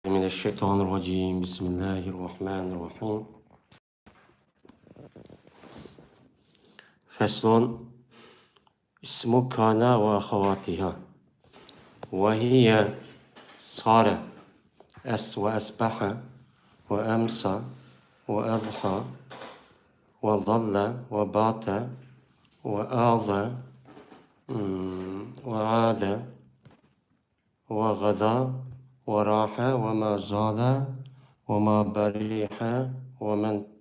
من الشيطان الرجيم. بسم الله الرحمن الرحيم. فصل اسم كان وأخواتها وهي صار أس وأصبح وأمسى وأضحى وظل وبات وآضى وعاد وغدا وراح وما زال وما برح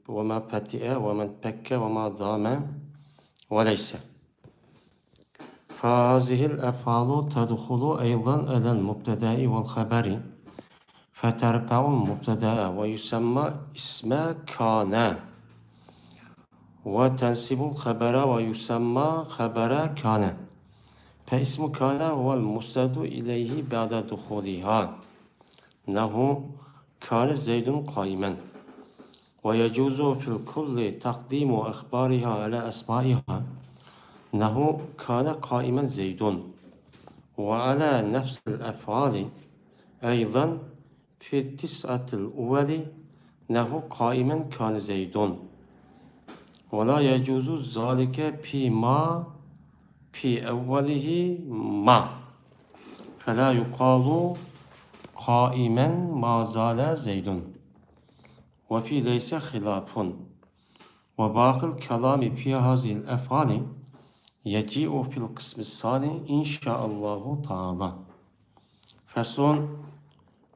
وما فتئ ومن بك وما دام وليس. فهذه الأفعال تدخل أيضا على المبتدأ والخبر فترفع المبتدأ ويسمى اسم كان وتنسب الخبر ويسمى خبر كان. فاسم كان هو المسند إليه بعد دخولها نحو كان زيد قائما. ويجوز في الكل تقديم أخبارها على أسمائها نحو كان قائما زيد. وعلى نفس الأفعال أيضا في التسعة الأول نحو قائما كان زيد. ولا يجوز ذلك فيما في أوله ما، فلا يقال قائما ما زال زيد. وفي ليس خلاف. وباقي الكلام في هذه الأفعال يجيء في القسم الثاني إن شاء الله تعالى. فصل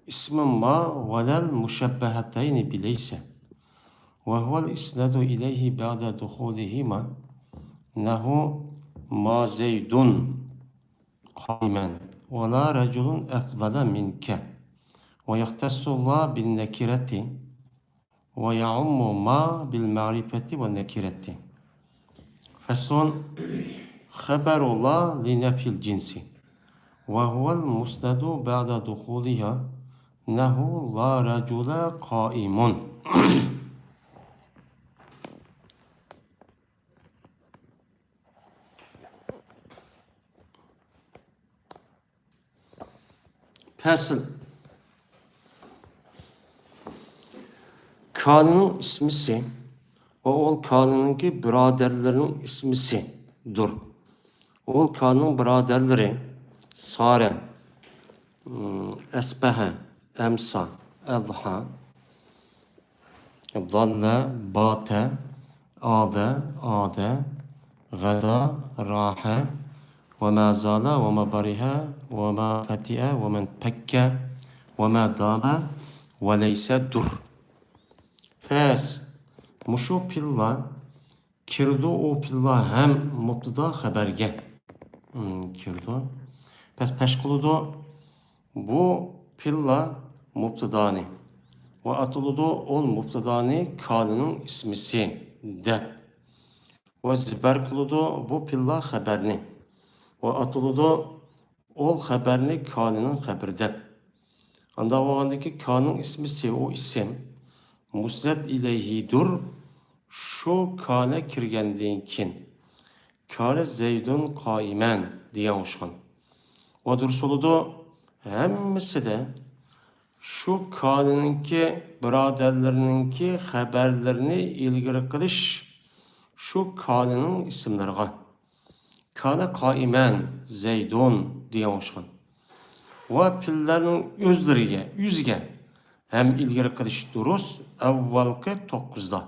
اسم ما ولا المشبهتين بليس، وهو الإسناد إليه بعد دخولهما نحو ما زيد قائما ولا رجل أفضل منك. ويختص الله بالنكرة ويعم ما بالمعرفة والنكرة. فصل خبر الله لنفي الجنس، وهو المسند بعد دخولها نحو لا رجل قائم. Fəsil Kanının ismisi ve ol kanınınki biraderlerinin ismisidir. Ol kanının biraderleri Sare, Esbehe, Emsa, Ezha, Zalle, Bate, Ade, Ade, Gada, Rahe, ve ma zala ve ma bariha ve ma feti'e ve men pekke ve ma dame ve leyse dur. Fes muşu pilla kirdu o pilla hem mubtada haberge kirdu. Pes peşkuludu bu pilla mubtadani ve atuludu ol mubtadani kanının ismisi de ve ziber kuludu bu pilla haberni ve atuludu ol haberni kanının haberde. Anda o kanın ismisi o isim musned ileyhidur. Şu kane kirgendiğin kin. Kane zeydun kaimen diyen oşkan. O dursuludu hemmisi de şu kanınınki biraderlerininki haberlerini ilgiri kılış şu kanının isimlerine. Kane kaimen zeydun diyen oşkan. Ve pillerinin özleriге, yüzge hem ilgiri kılış durus evvelki 9'da.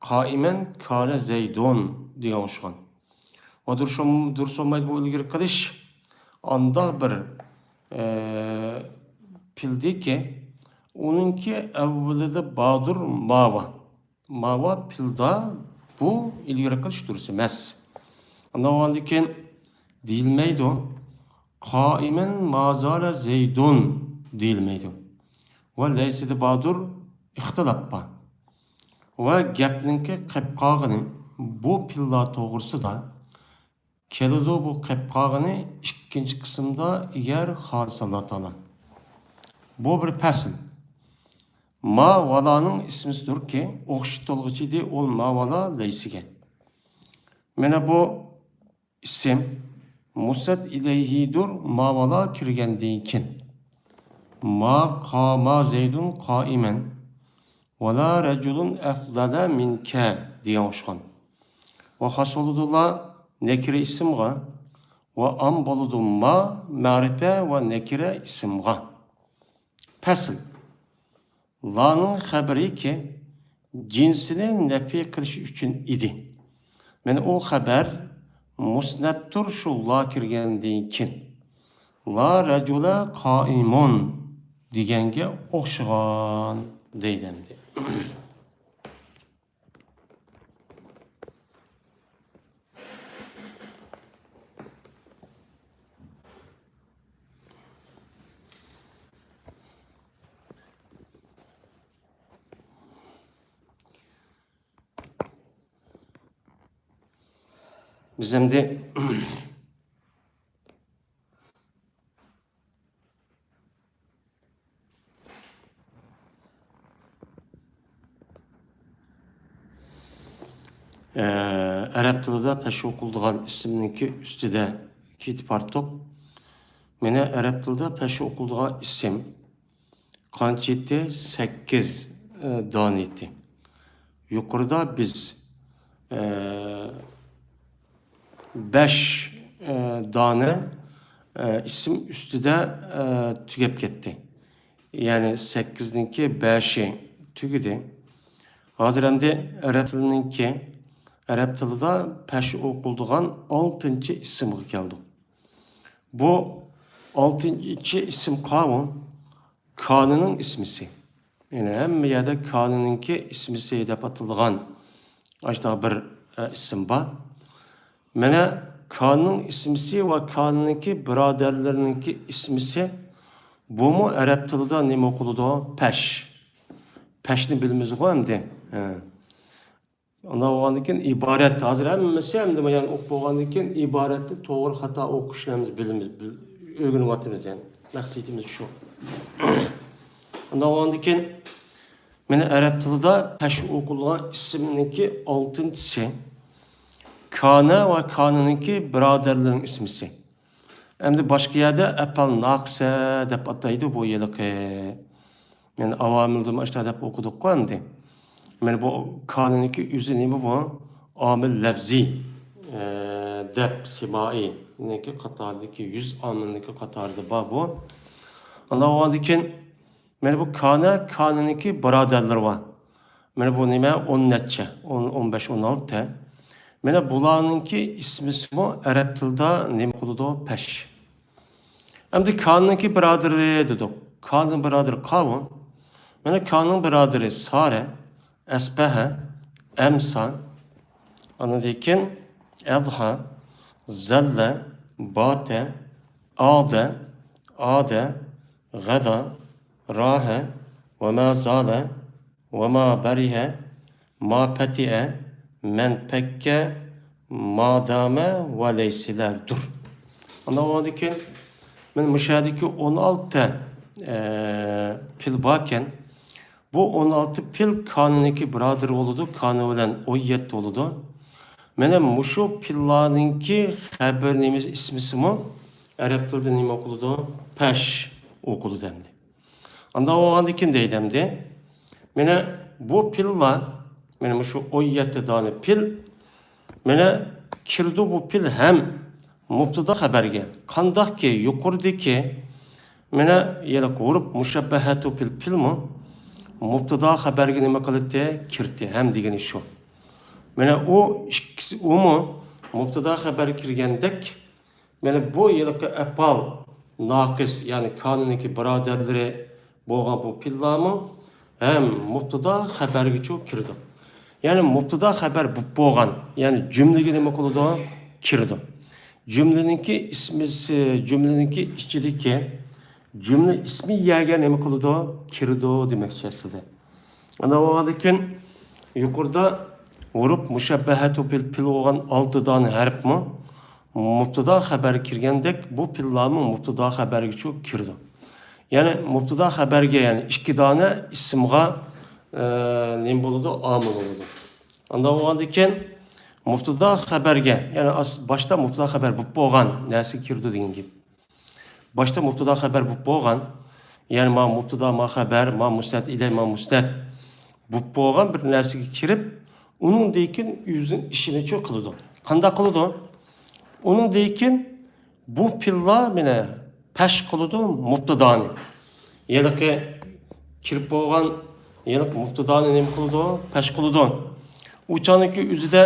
Kaimen kane zeydun diyen oşkan. O dursun olmaydı bu ilgiri kılış anda bir pildi ki onunki evvelide badur mava. Mava pilda bu ilgiri kılış durus emas. Anda oğandikin deyilmeydi o. Kaimen mazale zeydun deyilmeydi. Ve leysidi badur ihtilaf ba. Ve gapninki qipqog'ini bu pilla to'g'risida keladi bu qipqog'ini ikkinchi qismda agar xolis Alloh taolo. Bu bir fasl. Ma valaning ismisidirki o'xshatilg'ichidi ol ma vala leysiga. Mana bu isim musnad ilayhidur ma vala kirgandan keyin. Ma qama zeydun qaimen ve la reculun efdale minke degan o'xshagan. Va xos bo'ladi la nekire ismga va am bo'ladi ma ma'rifa va nekire ismga. Fasl. La'nın xabariki cinsini nefi qilish uchun idi. Mana u xabar musnattur shu la kirgandan keyin. La racula qaimun deganga o'xshagan deydi endi. Biz endi Arab tilida pesh o'qildigan ismniki ustida ketib bordik. Mana arab tilida pesh o'qildigan ism qancha edi? 8 dona edi. Yuqorida biz 5 dona ism ustida tugab ketdi. Ya'ni 8ninki 5i tugadi. Hozir endi arab tilida pesh o'qildigan 6 ismga keldik. Bu 6 ism qavm Kanının ismisi. Yani hamma yerda Kanınınki ismisi deb atalgan ajda bir ism bor. Mana Kanının ismisi va Kanınınki birodarlarininki ismisi bumu arab tilida nima o'qiladi? Pesh. Peshni bilamiz-ku endi. Unda bo'lgandan keyin iborat hozir hammasi endi yani o'qib bo'lgandan keyin iboratni to'g'ri xato o'qishni bilamiz, o'rganyapmiz yani. Maqsadimiz shu. Unda bo'lgandan keyin mana arab tilida pesh o'qilgan ismniki 6-chisi Kana va Kanınınki birodarlarining ismisi. Endi boshqa yerda apal naqsa deb ataydi bu yiliqi. Yani avamilda mashta deb o'qidik-ku endi. Mana bu Kanınınki o'zi nima bu? Amil lafzi deb simai niki qatoridagi 100 omilniki qatorida bor bu. Unda bo'lgandan keyin mana bu Kana Kanınınki birodarlari bor. Mana bu nima 10 necha, 10, 15, 16. Mana bularninki ismisi arab tilida nima qiladi? Pesh. Endi Kanınınki birodari dedik. Kanın birodari qavm. Mana Kanın birodari Sare, Esbehe, Emsa, andan keyin Edha, Zelle, Bate, Ade, Ade, Gada, Rahe, ve ma zale, ve ma berihe, ma peti'e, men pekke, madame ve leysilerdir. Andan keyin men müşahedeki 16 pil barken bu 16 pil Kanuniki birodari bo'ladi, Kanun bilan 17 bo'ladi. Mana mushu pillarninki xabarimiz ismisimi arab tilida nima o'qiladi? Pesh o'qiladi endi. Unda bo'lgandan keyin deydi endi. Mana bu pillar, mana shu 17 dona pil mana kirdi bu pil ham mubtada xabarga. Qandaqki yuqoridagi mana yana ko'rib mushabbahatu pil pilmi mubtada xabarga nima qildi? Kirdi ham degani shu. Mana u ikkisi umi mubtada xabar kirgandek mana bu yilqi apal naqis ya'ni kanuniki birodarlari bo'lgan bu pillarmi ham mubtada xabarga kirdi. Ya'ni mubtada xabar bo'lgan, ya'ni jumlaga nima qiladi? Kirdi. Jumlaniki ismisi, jumlaniki ichidagi jumla ismi yerga nima qiladi? Kirdi demakchi aslida. Ana bo'lgandan keyin yuqorida urib mushabbahatu bil pil bo'lgan 6 dona harfmi mubtada xabar kirgandek bu pillarmi mubtada xabarga kirdi. Ya'ni mubtada xabarga ya'ni 2 dona ismga nima bo'ladi? Omil bo'ladi. Unda bo'lgandan keyin mubtada xabarga, ya'ni boshda mubtada xabar bo'lib bo'lgan narsa kirdi degan gap. Boshda mubtada xabar bo'lib bo'lgan, Ya'ni ma mubtada, ma xabar, ma musnad ilay, ma musnad bo'lib bo'lgan bir narsaga kirib, uningdan keyin o'zining ishini qiladi. Qanday qiladi? Uningdan keyin bu pillar mana pash qiladi mubtadoni. Ya'ni kirib bo'lgan ya'ni mubtadoni nima qiladi? Pash qiladi. Uchaniki o'zida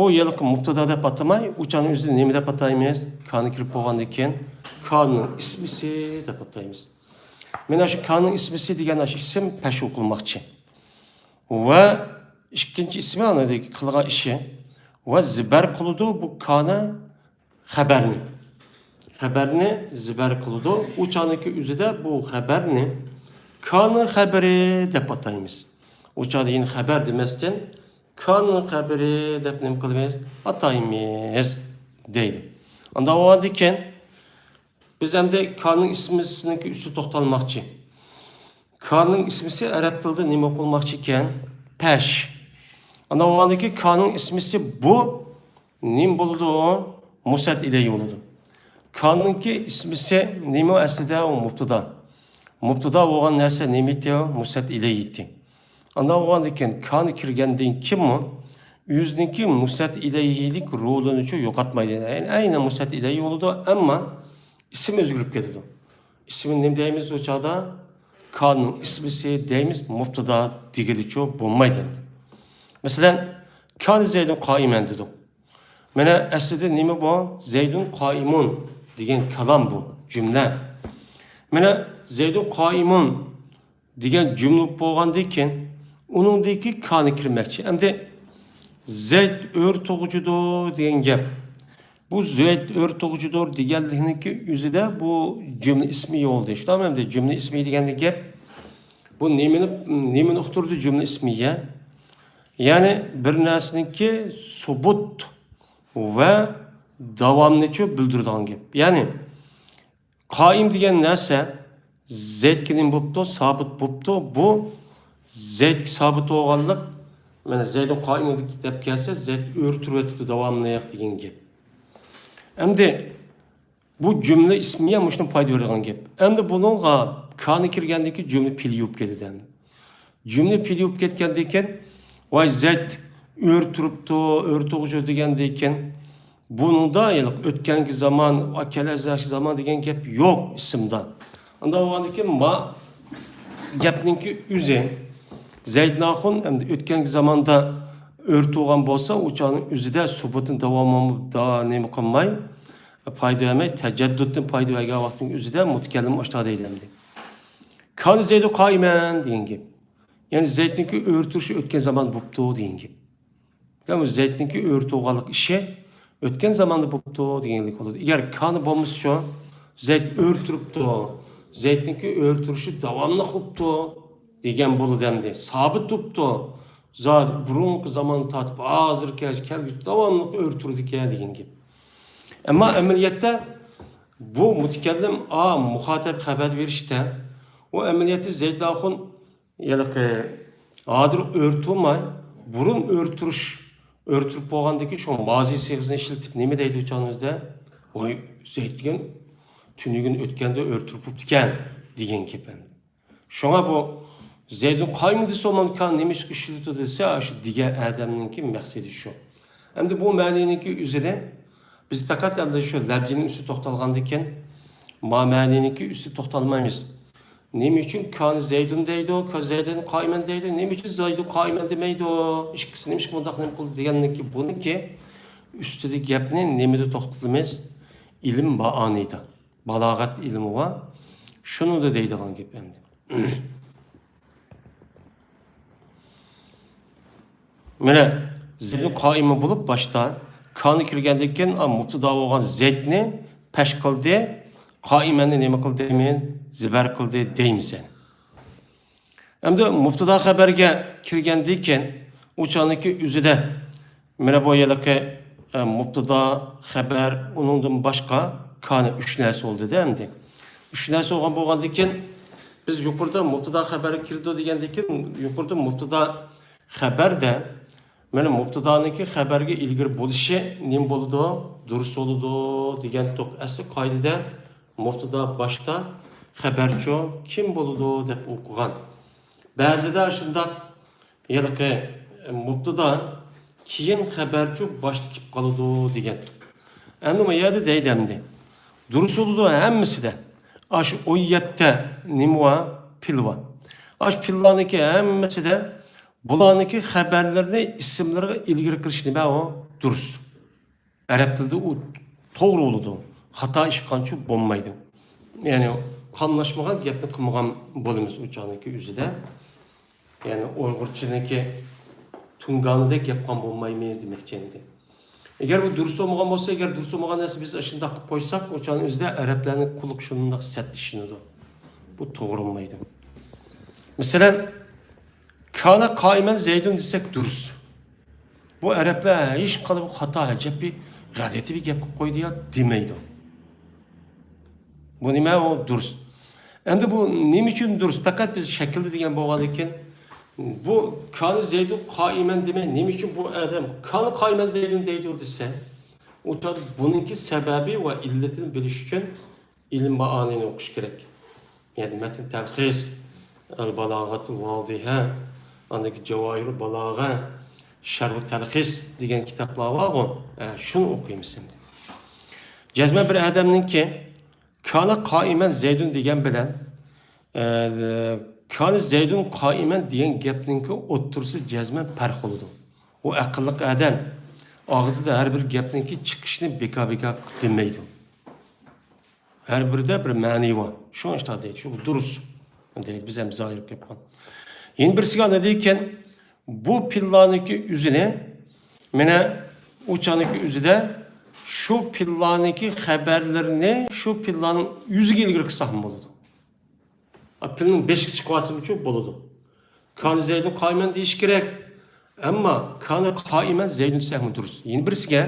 o ya'ni mubtada deb atamay, uchani o'zida nima deb ataymiz? Kani kirib bo'lgandan keyin kanning ismisi deb ataymiz. Mana shu kanning ismisi degan shu ism pash o'qilmoqchi. Va ikkinchi ismi anadagi qilgan ishi va zibar qiladi bu kana xabarni. Xabarni zibar qiladi. Uchaniki o'zida bu xabarni kanning xabari deb ataymiz. Uchada yine xabar demasdan kanning xabari deb nima qilamiz? Ataymiz deydi. Unda bo'lgandan keyin biz endi kanning ismisiniki usti to'xtalmoqchi. Kanning ismisi arab tilida nima qilmoqchi ekan? Pash. Unda bo'lgandan keyin kanning ismisi bu nima bo'ladi? Musnad ilayhi bo'ladi. Kanninki ismisi nima aslida u mubtada. Mubtada bo'lgan narsa nima edi? Musnad ilayhi. Unda bo'lgandan keyin kan kirgandan keyin o'ziniki musnad ilayhilik rolini yo'qotmaydi. Ya'ni aynan musnad ilayhi bo'ladi, ammo ism o'zgarib ketadi. Ismini nima deymiz o chog'da? Kanning ismisi deymiz, mubtada degilichi bo'lmaydi. Masalan, kan Zeydun qaimen dedik. Mana aslida nima bu? Zeydun qaimun degan kalom bu, jumla. Mana Zeydun qaimun degan jumla bo'lgandan keyin uningdagi kani kirmoqchi. Endi Zeyd o'rtug'uchidir degan gap. Bu Zeyd o'rtug'uchidir deganlikniki o'zida bu jumla ismi bo'ldi. Shundami endi jumla ismi deganda gap bu nimani uqtirdi jumla ismiga? Ya'ni bir narsaniki subut va davomni bildiradigan gap. Ya'ni qoim degan narsa Zeydga nima bo'pti? Sobit bo'pti. Bu Zeydga sobit bo'lganlik mana Zeydun qoim deb kelsa, Zeyd o'rtiryotibdi davomli degan gap. Endi bu jumla ismiya shuni foyda beradigan gap. Endi buningga kani kirgandan keyin jumla fil yuvib ketadi endi. Jumla fil yuvib ketgandan keyin voy Zeyd o'rtiribdi, o'rtug'uchi degandan keyin buningda ya'ni o'tgangi zamon va kelajak zamon degan gap yo'q ismda. Unda bo'lgandan keyin ma gapninki o'zi Zeyd Naxun endi o'tgangi zamonda o'rtug'an bo'lsa, o'chani o'zida subutni davomi da nima qilmay, foyda bermay, tajaddudni foyda bergan vaqtning o'zida mutakallim oshta deydi endi. Kan Zeydu qaimen degan gap. Ya'ni Zeydniki o'rtirishi o'tgan zamon bo'pti degan gap. Ya'ni Zeydniki o'rtug'anlik ishi o'tgan zamonda bo'pti deganlik bo'ladi. Agar kani bo'lmasa shu Zeyd o'rtiribdi, Zeydniki o'rtirishi davomli bo'pti degan bo'ladi endi. Sobit turibdi. Zot burungi zamon tortib hozirgi kelgusi davomli o'rtirdi ekan degan gap. Ammo amaliyotda bu mutakallim a muxotab xabar berishda u amaliyotda Zeyd Axun ya'ni hozir o'rtulmay burun o'rtirish o'rtirib bo'lgandan keyin shu moziy siyg'isini ishlatib nima deydi o'chanimizda? Voy Zeyd degan tunigun o'tganda o'rtirib ekan degan gap endi. Shunga bu Zeydun qaymi desa kan nima ishlatdi desa, shu degan odamninki maqsadi shu. Endi bu ma'niniki o'zini biz faqat endi shu labzining usti to'xtalgandan keyin ma ma'niniki usti to'xtalmaymiz. Nima uchun kan Zeydun deydi, ka Zeydun qaimen deydi, nima uchun Zeydun qaimen demaydi, ikkisi nima bundaq nima qildi deganniki buniki ustidagi gapni nimada to'xtatamiz? Ilm ma'onida. Balog'at ilmi va shuni da deydigan gap endi. Mana Zeydun qoimi bo'lib boshda kani kirgandan keyin mubtada bo'lgan Zeydni pash qildi, qoimani nima qildi men zibar qildi deymiz yani. Endi mubtada xabarga kirgandan keyin o'chaniki o'zida mana bu yilgi mubtada xabar uningdan boshqa kani uch narsa bo'ldi endi. Uch narsa bo'lgan bo'lgandan keyin biz yuqorida mubtada xabari kirdi degandan keyin yuqorida mubtada xabarda mana mubtadaniki xabarga ilgari bo'lishi nima bo'ladi? Durust bo'ladi degan to'q asli qoidada mubtada boshda Xabarchi kim bo'ladi deb o'qigan. Ba'zida shundoq yilqi mubtada keyin xabarchi boshda kelib qoladi degan. Endi bu yerda deydi endi. Durust bo'ladi hammasida. Aş 17 nima var? Pil var. Aş pillarniki hammasida bularniki xabarlarni ismlarga ilgari kirish nima o? Durust. Arab tilida u to'g'ri bo'ladi. Xato ish qancha bo'lmaydi. Ya'ni qonlashmagan gapni qilmagan bo'lamiz u chaqniki o'zida. Ya'ni Uyg'urchaniki tunganidek gap qilgan bo'lmaymiz demoqchi endi. Agar bu durust bo'lmagan bo'lsa, agar durust bo'lmagan narsa biz shundoq qilib qo'ysak, o chaqni o'zida arablarning qulluq shundoq sat ishinadi. Bu to'g'ri bo'lmaydi. Masalan, kana qaimen zeydun desak durust. Bu arablar hech qanday xato, ajab bir g'alati bir gap qilib qo'ydi ya demaydi. Bu nima o durust. Endi bu nima uchun durust? Faqat biz shaklda degan bo'lgan ekan. Bu kana zeydun qaimen demak nima uchun bu odam kana qaimen zeydun deydi desa, u buningki sababi va illatini bilish uchun ilm ma'onini o'qish kerak. Ya'ni matn talxis, al balag'atul vodiha, andagi javohir balag'a, sharh talxis degan kitoblar bor-ku. Shuni o'qiymiz endi. Jazma bir odamninki kana qaimen zeydun degan bilan kana zeydun qaimen degan gapninki o'ttirsa jazman farq bo'ladi. U aqlli odam og'zida har bir gapninki chiqishini beka-beka demaydi. Har birida bir ma'ni bor. Shu işte deydi, shu durust deydi, biz ham zoir qilib. Yana birisiga ne deyken bu pillarniki yüzüne mana uchaniki yüzüde shu pillarniki xabarlarini shu pillarning yuziga ilgari qilsa ham bo'ladi. Pilning beshga chiqyapsa uchun bo'ladi. Kana zeydun qaimen deyish kerak. Ammo kana qaimen zeydun desa ham durust. Yana birisiga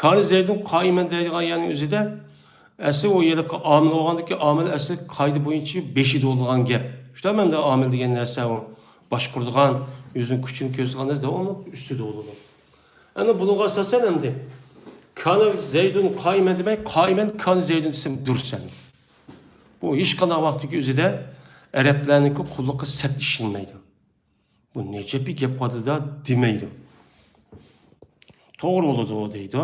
kana zeydun qaimen deydigan yerning o'zida asli u yerda omil bo'lgandiki omil asli qoida bo'yicha beshida bo'lgan gap. Shunda omil degan narsa u boshquradigan, o'zining kuchini ko'rsatgan narsa uni ustida bo'ladi. Endi bunga asosan endi kana zeydun qaimen demak qaimen kana zeydun desam durust endi. Bu hech qanday vaqtdagi o'zida arablarniki qulluqqa sat ishlanmaydi. Bu necha bir gap qoldi demaydi. To'g'ri bo'ladi o deydi.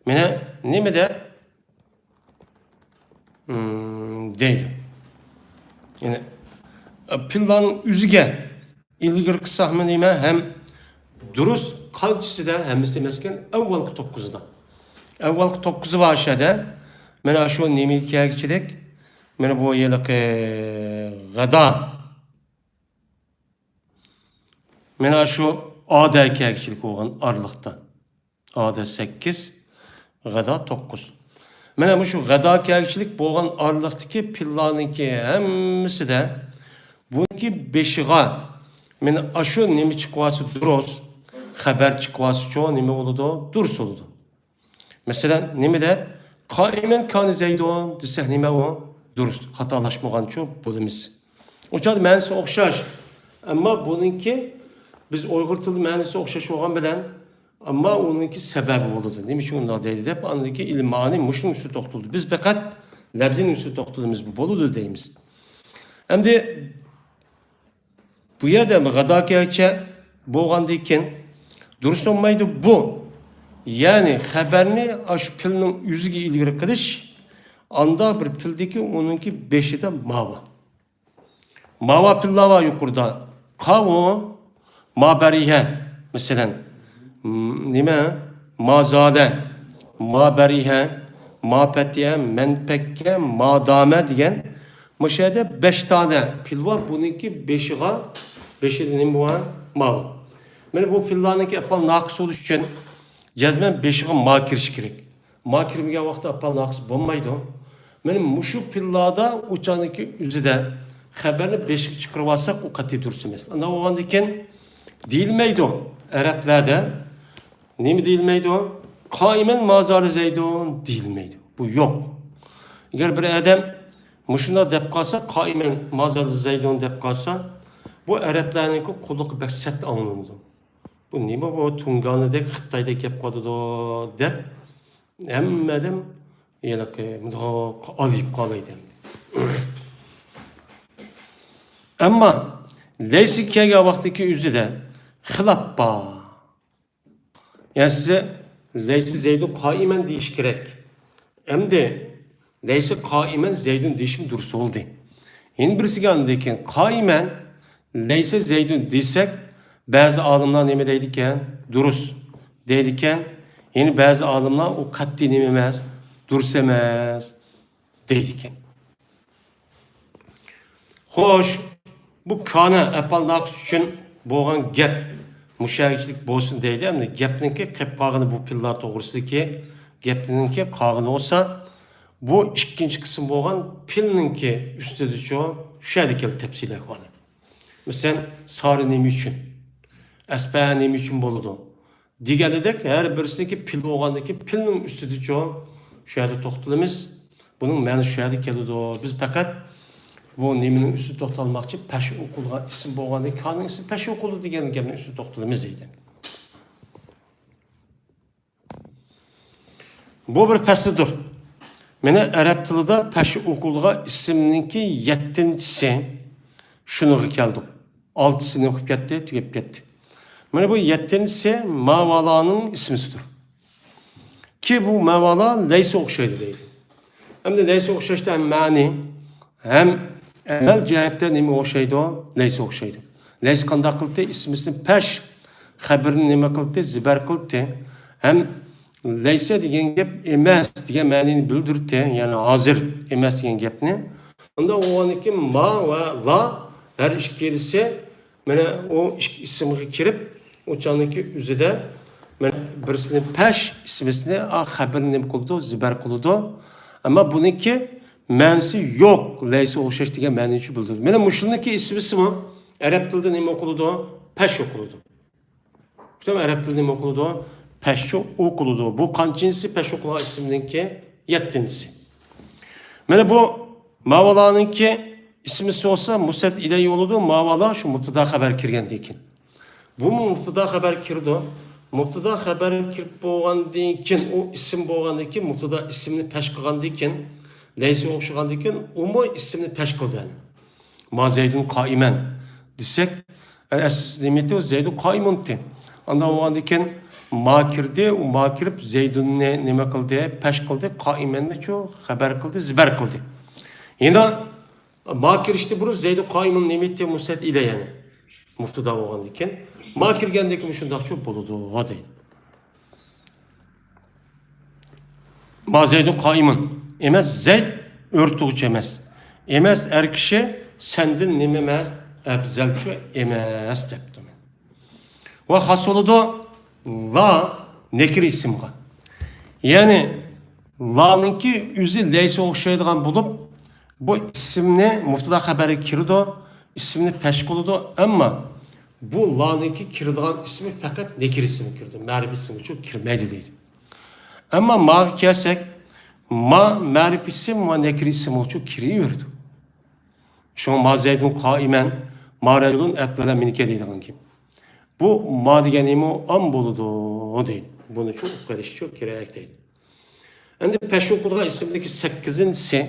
Mana nimada deydi. Ya'ni pillarning yuziga ilgari qilsak nima ham durust qanchisida hammasi emas ekan avvalgi to'qqizida. Avvalgi to'qqizi bor shada. Mana shu nima kelgichilik mana bu yilqi g'ado. Mana shu oda kelgichilik bo'lgan orliqda. Oda 8, g'ado 9. Mana bu shu g'ado kelgichilik bo'lgan orliqdagi pillarniki hammasida buniki beshig'a mana shu nima chiqyapti durust, xabar chiqyapti nima bo'ladi? Durust bo'ladi. Masalan, nimada qaimen kana zeydun desak nima u? Durust, xatolashmaganchu bo'lamiz. O'chada ma'nosi o'xshash. Ammo buningki biz Uyg'ur tili ma'nosi o'xshash bo'lgan bilan ammo uningki sababi bo'ladi. Nima uchun unday deydi deb andagi ilm ma'ni mushning ustida to'xtaldi. Biz faqat labzining ustida to'xtalamiz, bu bo'ladi deymiz. Endi bu yerda g'adogacha bo'lgandan keyin durust bo'lmaydi bu. Ya'ni xabarni shu pilning yuziga ilgari qilish anda bir pildiki uningki beshida mava. Mava pillar var yuqorida. Qavu ma bariha masalan nima mazada ma bariha ma patiya man pakka ma dama degan mushu yerda 5 tane pil bor. Buningki beshig'a beshida nima bor? Ma bor. Mana bu pillarniki apal naqis bo'lish uchun jazman beshig'a ma kirish kerak. Ma kirmagan vaqtda apal naqis bo'lmaydi. Mana mushu pillarda uchaniki o'zida xabarni beshga chiqarib olsak u qat'iy durust emas. Unda bo'lgandan keyin deyilmaydi arablarda nima deyilmaydi? Qaimen mazari zeydun deyilmaydi. Bu yo'q. Agar bir odam mushunda deb qolsa, qaimen mazari zeydun deb qolsa, bu arablarniki qulluqi bak sat anglanadi. Bu nima bu tunganidek Xitoyda kelib qoldi deb hammadan yilqi mundoq olib qolaydi. Ammo laysa kelgan vaqtdagi o'zida xilof bor. Ya'ni size ليس زيد قائما deyish kerak. Endi ليس قائما زيد deyishim durust bo'ldi. Endi birisiga lekin قائما ليس زيد desak, ba'zi olimlar nima deydi ekan? Durust deydi ekan. Endi ba'zi olimlar u qat'iy nima emas, durust emas deydi ekan. Xo'sh, bu kana apal naqs uchun bo'lgan gap musharakchilik bo'lsin deydi. Endi gapningki qilib qolgani bu pillar to'g'risidagi gapningki qolgani bo'lsa, bu ikkinchi qism bo'lgan pilninki ustida shu tushadi keldi tafsil ahvoli. Masalan, sari nima uchun? Aspa nima uchun bo'ladi? Deganidek har birisiniki pil bo'lgandan keyin pilning ustida shu yerda to'xtalamiz. Buning ma'nosi shu yerda keladi. Biz faqat bu nimaning ustida to'xtalmoqchi? Pash o'qilgan ism bo'lgandan keyin kaning ismi pash o'qildi degan gapning ustida to'xtalamiz deydi. Bu bir faslidir. Mana arab tilida pash o'qilgan ismninki 7-chisi shuniga keldik. 6sini o'qib ketdi, tugab ketdi. Mana bu 7-chisi mavalaning ismisidir. Ki bu mavala laysa o'xshaydi deydi. Hamda laysa o'xshashda ham ma'ni ham amal jihatdan nima o'xshaydi? Laysa o'xshaydi. Laysa qanday qildi? Ismisini pash xabarini nima qildi? Zibar qildi. Ham laysa degan gap emas degan ma'nini bildirdi, ya'ni hozir emas degan gapni. Unda o'ganiki ma va la har ikkilisi mana u ikki ismga kirib, o'chaniki o'zida mana birisini pash ismisini a xabarini nima qildi? Zibar qildi. Ammo buniki ma'nosi yo'q, laysa o'xshash degan ma'nini bildirdi. Mana mushuniki ismisimi arab tilida nima o'qiladi? Pash o'qiladi. Butun arab tilida nima o'qiladi? Pash o'qiladi. Bu qanchinchisi pash o'qilgan ismninki? 7-chisi. Mana bu mavalaninki ismisi bo'lsa musad ila yo'lida mavala shu mubtada xabar kirgandan keyin. Bu mubtada xabar kirdi. Mubtada xabar kirib bo'lgandan keyin u ism bo'lgandan keyin mubtada ismni pash qilgandan keyin laysa o'xshagandan keyin umi ismni pash qildi. Ma zaydun qaiman desak, nimati zaydun qaimun de. Anda bo'lgandan keyin ma kirdi, u ma kirib zaydunni nima qildi? Pash qildi, qaimanni chu xabar qildi, zibar qildi. Endi ma kirishdi burun zaydun qaimun nimati musad ila, ya'ni mubtada bo'lgandan keyin ma kirgandan keyin shundoqchu bo'ladi deydi. Ma zaydun qaimun emas, zayd o'rtug'chi emas. Emas er kishi sendin nima emas, afzalchu emas debdi. Va xos bo'ladi la nekir ismga. Ya'ni la'ninki o'zi laysa o'xshaydigan bo'lib, bu ismni mubtada xabari kirdi, ismni pash qiladi, ammo bu la'ninki kiradigan ismi faqat nekir ismi kirdi, ma'rif ismi uchun kirmaydi deydi. Ammo ma'ga kelsak, ma ma'rif ism va nekir ism uchun kiraverdi. Shu ma zaydun qaiman, ma rajulun afdala minka deydigan kim. Bu ma degani am bo'ladi deydi. Buni çok qilish çok kerak deydi. Endi peş o'qilgan ismdagi 8-chisi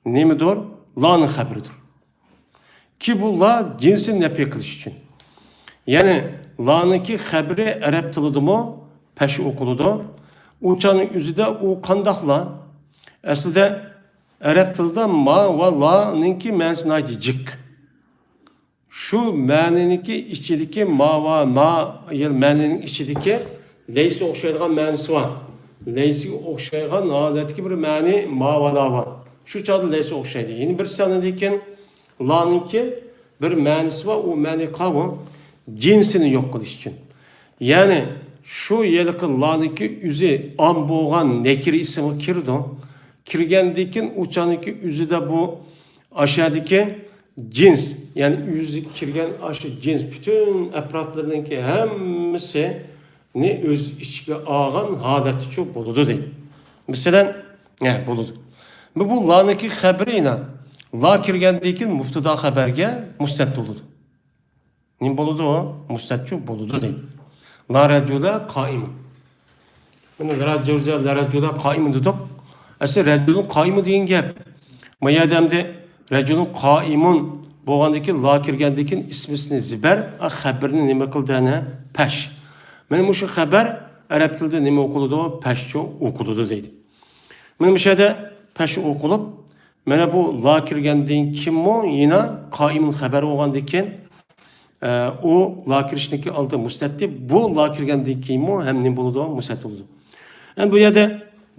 nimadir? La'ning xabaridir. Ki bu la jinsini nafiy qilish uchun. Ya'ni la'niki xabari arab tilidami pesh o'qiladi. Uchaning o'zida u qandoq la? Aslida arab tilida ma va la'ninki ma'nosi nihoyat jiq. Shu ma'niniki ichidagi ma va ma ma'nining ichidagi laysa o'xshaydigan ma'nosi bor. Laysaga o'xshaydigan holatdagi bir ma'ni ma va la bor. Shu chog'da laysa o'xshaydi. Yana bir sanadiki la'ninki bir ma'nosi bor, u ma'ni qavu jinsini yo'q qilish uchun. Ya'ni shu yilqi la'niki o'zi am bo'lgan nekir ismi kirdi. Kirgandan keyin uchaniki o'zida bu aşağıdaki cins, ya'ni o'ziga kirgan shu jins butun apparatlarninki hammasi ne o'z ichiga olgan holati cho'p bo'ladi deydi. Masalan, bo'ladi. Bu la'niki xabari la kirgandan keyin mubtada xabarga musnad bo'ladi. Nima bo'ladi u? Musnadchu bo'ladi deydi. La rajula qoim. Mana la rajula, la rajula qoim dedik. Asli rajulun qoimi degan gap. Mayadamda rajulun qaimun bo'lgandan la kirgandan keyin ismisini zibar, xabarni nima qildi ana? Pash. Mana shu xabar arab tilida nima o'qiladi? Pashcho o'qiladi deydi. Mana bu yerda pash o'qilib, mana bu la kirgandan keyinmi yana qaimun xabar bo'lgandan keyin u la kirishniki oldi musnatdi. Bu la kirgandan keyinmi ham nima bo'ladi? Musnat bo'ladi. Endi bu yerda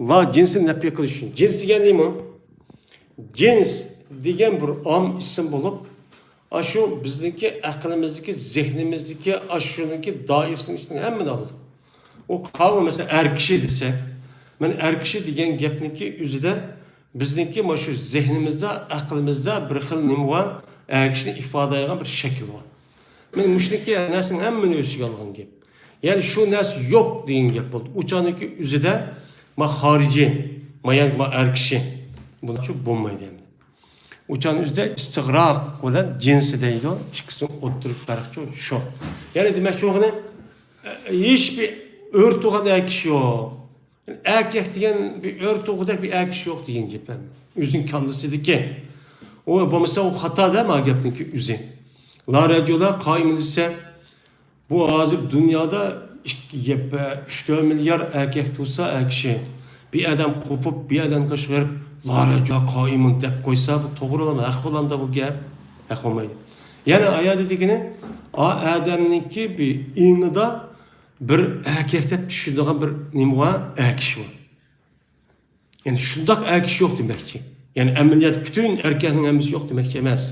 la jinsini nafiy qilish uchun. Jins degan nima? Jins degan bir om ism bo'lib, shu bizniki aqlimizniki, zehnimizniki, shuniki doirasining ichidan hammani oladi. U qavm masalan er kishi desak, mana er kishi degan gapniki o'zida bizniki mana shu zehnimizda, aqlimizda bir xil nima bor, er kishini ifodalaydigan bir shakl bor. Mana mushniki narsaning hammani o'z ichiga olgan gap. Ya'ni shu narsa yo'q degan gap bo'ldi. Uchaniki o'zida ma xorijiy, ma ya'ni ma er kishi. Bu bo'lmaydi endi. Uchan o'zida istig'roq bilan jinsi deydi, ikkisini o'ttirib farqchi shu. Ya'ni demakchi bo'lgani hech bir o'rtug'ada er kishi yo'q. Erkak degan bir o'rtug'ida bir er kishi yo'q degan gap. O'zining kallasidiki. O bo'lmasa u xato da ma gapniki o'zi. La rajula qoimun desa bu hozir dunyoda 3-4 milliard erkak tursa er kishi bir odam qo'pib bir odam chiqarib la rajula qoimun deb qo'ysa bu to'g'ri bo'lmaydi, haq bo'lamda bu gap haq bo'lmaydi. Ya'ni oyatda degani odamniki bir ingida bir erkak deb tushunadigan bir nima bor, er kishi bor. Ya'ni shundoq er kishi yo'q demakchi. Ya'ni amaliyot butun erkakning hammasi yo'q demakchi emas.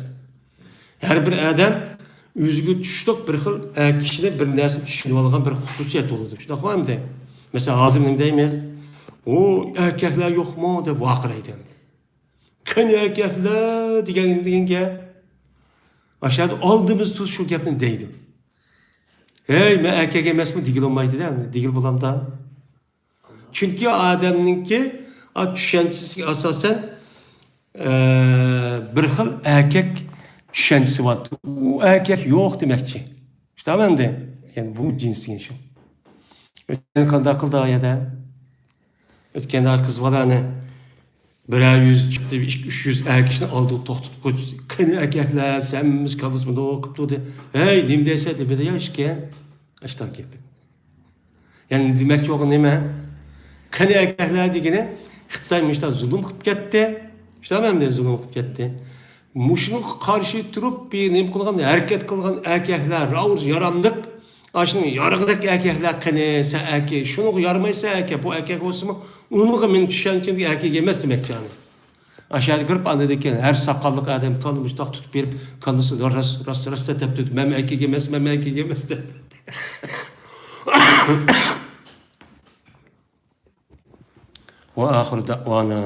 Har bir odam o'ziga tushliq bir xil kishini bir narsa tushunib olgan bir xususiyat bo'ladi. Shunaqa endi. Masalan, hozir nima deymiz? O erkaklar yo'qmi deb vaqiraydi endi. Qani erkaklar degan gap. Aşağıda oldimiz tuz shu gapni deydi. Hey, men erkak emasman degil olmaydi da, degil bo'lamda. Chunki odamninki tushunchasiga asosan bir xil erkak tushunchasi bor. U erkak yo'q demakchi. Tamam endi. Ya'ni bu jins degan shu. O'tgan qanday qildi oyada? O'tganda qiz bolani biror yuz chiqdi, 200 er kishini oldiga to'xtatib qo'yib, qani erkaklar, hammamiz kallasini o'qibdi. Hey, nima deysan deb ya ishga. Ashtan keldi. Ya'ni demakchi bo'lgan nima? Qani erkaklar degani Xitoy mushta zulm qilib ketdi. Tamam endi zulm qilib ketdi. Mushuni qarshi turib bir nima qilgan, harakat qilgan erkaklar, ravuz yaramliq, ashuni yorig'idek erkaklar qani, sen erkak, shuni yaramaysan erkak, bu erkak bo'lsinmi? Uniga men tushanchamga erkak emas demakchi ani. Aşağıda görüp anladı ki her sakallık adam kanı müştak tutup berip kanısı rast rast rast deb turdi. Men erkak emas, men erkak emas deb. وآخر دعوانا